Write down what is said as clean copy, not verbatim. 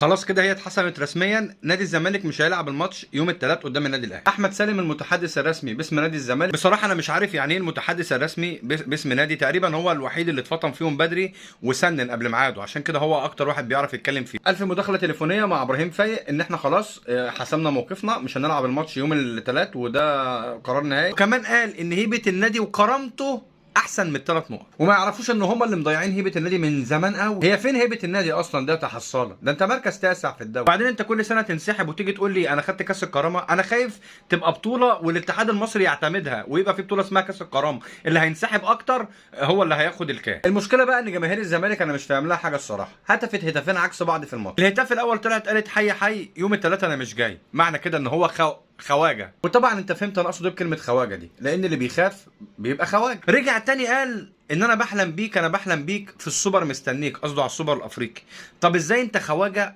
خلاص كده هي اتحسمت رسميا، نادي الزمالك مش هيلعب الماتش يوم الثلاث قدام النادي الاهلي. احمد سالم المتحدث الرسمي باسم نادي الزمالك، بصراحة انا مش عارف يعني ايه المتحدث الرسمي باسم نادي، تقريبا هو الوحيد اللي اتفطن فيهم بدري وسنن قبل ميعاده، عشان كده هو اكتر واحد بيعرف يتكلم فيه. قال في مداخله تليفونيه مع ابراهيم فايق ان احنا خلاص حسمنا موقفنا، مش هنلعب الماتش يوم الثلاث وده قرار نهائي. وكمان قال ان هيبة النادي وكرامته احسن من الثلاث نقط، وما يعرفوش ان هم اللي مضيعين هيبة النادي من زمان قوي. هي فين هيبة النادي اصلا؟ ده تحصاله، ده انت مركز تاسع في الدوري. وبعدين انت كل سنة تنسحب وتيجي تقول لي انا خدت كاس الكرامة. انا خايف تبقى بطوله والاتحاد المصري يعتمدها ويبقى في بطوله اسمها كاس الكرامة، اللي هينسحب اكتر هو اللي هياخد الكاس. المشكلة بقى ان جماهير الزمالك انا مش فاهم لها حاجة الصراحة، هتفت هتافين عكس بعض في الماتش. الهتاف الاول طلعت قالت حي حي يوم الثلاثاء انا مش جاي، معنى كده ان هو خواجه. وطبعا انت فهمت انا اقصد ايه بكلمه خواجه دي، لان اللي بيخاف بيبقى خواجه. رجع تاني قال ان انا بحلم بيك، انا بحلم بيك في السوبر مستنيك، قصده على السوبر الافريقي. طب ازاي انت خواجه